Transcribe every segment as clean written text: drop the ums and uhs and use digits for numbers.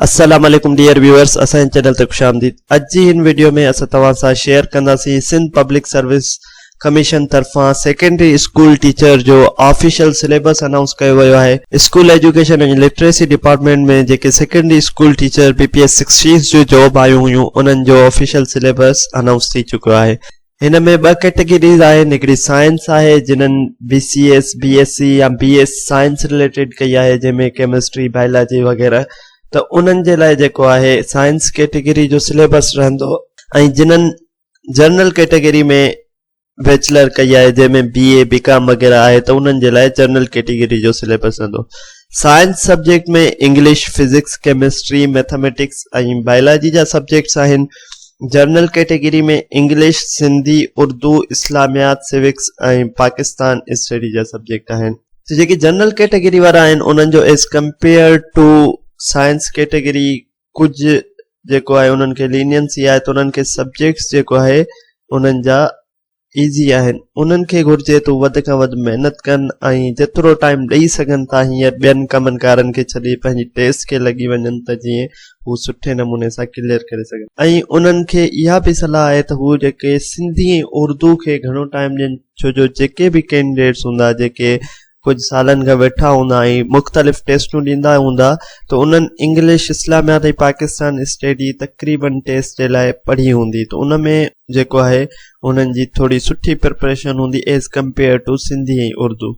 السلام عليڪم dear viewers اسان جي چينل تي خوش آمديد اڄ جي هن وڊيو ۾ اسان توهان سان شيئر ڪنداسين سنڌ پبلڪ سروس ڪميشن طرفان سيڪنڊري اسڪول ٽيچر جو آفيشل سليبس انائونس ڪيو ويو آهي اسڪول ايجوڪيشن ۽ لٽريسي ڊپارٽمينٽ ۾ جيڪي secondary school teacher P P S sixteen جون جاب آيون هيون انهن جو آفيشل سليبس انائونس ٿي چڪو آهي هن ۾ ٻه ڪيٽيگريز آهن هڪڙي سائنس آهي جنھن B C S B S C يا بي ايس سائنس رليٽيڊ ڪئي آهي جنھن ۾ ڪيمسٽري بائلاجي وغيره ته انهن جي لاء جيڪو آهي سائنس ڪيٽيگري جو سليبس رهندو ۽ جنھن جنرل ڪيٽيگري ۾ بيچلر ڪئي آهي جنهن ۾ بي اي بي ڪام وغيره آهي ته انهن جي لاء جنرل ڪيٽيگري جو سليبس رهندو science subject ۾ English physics chemistry mathematics ۽ biology جا سبجيڪٽس آهن general category ۾ English Sindhi Urdu Islamiat civics ۽ Pakistan study جا سبجيڪٽ آهن ته جيڪي جنرل ڪيٽيگري وارا آهن انهن جو as compare to science category ڪجهه جيڪو آهي انهن کي لينينسي آهي ته انهن کي سبجيڪٽس جيڪو آهي انهن جا ايزي آهن انهن کي گهرجي ته وڌ کان وڌ محنت ڪن ۽ جيترو ٽائيم ڏئي سگهن ٿا هينئر ٻين ڪمن ڪارن کي ڇڏي پنهنجي ٽيسٽ کي لڳي وڃن ته جيئن هو سٺي نموني سان ڪليئر ڪري سگهن ۽ انهن کي اها به صلاح آهي ته هو جيڪي سنڌي ۽ اردو کي گهڻو ٽائيم ڏين ڇو جو جيڪي به ڪينڊيڊيٽس هوندا جيڪي ڪجهه سالن کان ويٺا هوندا ۽ مختلف ٽيسٽون ڏيندا هوندا ته انهن انگلش اسلاميات ۽ پاڪستان اسٽيڊي تقريبن ٽيسٽ جي لاء پڙهي هوندي ته ان ۾ جيڪو آهي انهن جي ٿوري سٺي پرپريشن هوندي as compare to Sindhi ۽ Urdu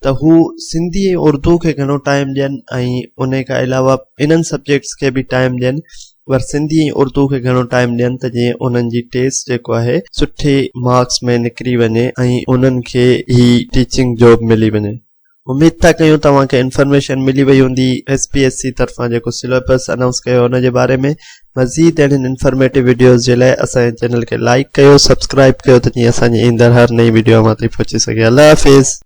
ته هو سنڌي ۽ اردو کي گهڻو ٽائيم ڏين ۽ ان کان علاوه انهن سبجيڪٽس کي به ٽائيم ڏين پر سنڌي ۽ اردو کي گهڻو ٽائيم ڏين ته جيئن انهن جي ٽيسٽ جيڪو آهي سٺي مارڪس ۾ نڪري وڃي ۽ انهن کي هي ٽيچنگ جاب ملي وڃي. اميد ٿا ڪيون توهان کي انفارميشن ملي وئي هوندي ايس پي ايس سي طرفان جيڪو سليبس انائونس ڪيو ان جي باري ۾ مزيد اهڙين انفارميٽو وڊيوز جي لاء اسان جي چينل کي لائيڪ ڪيو سبسڪرائيب ڪيو ته جيئن اسان جي ايندڙ هر نئين وڊيو اوهان تائين پهچي سگهي الله حافظ.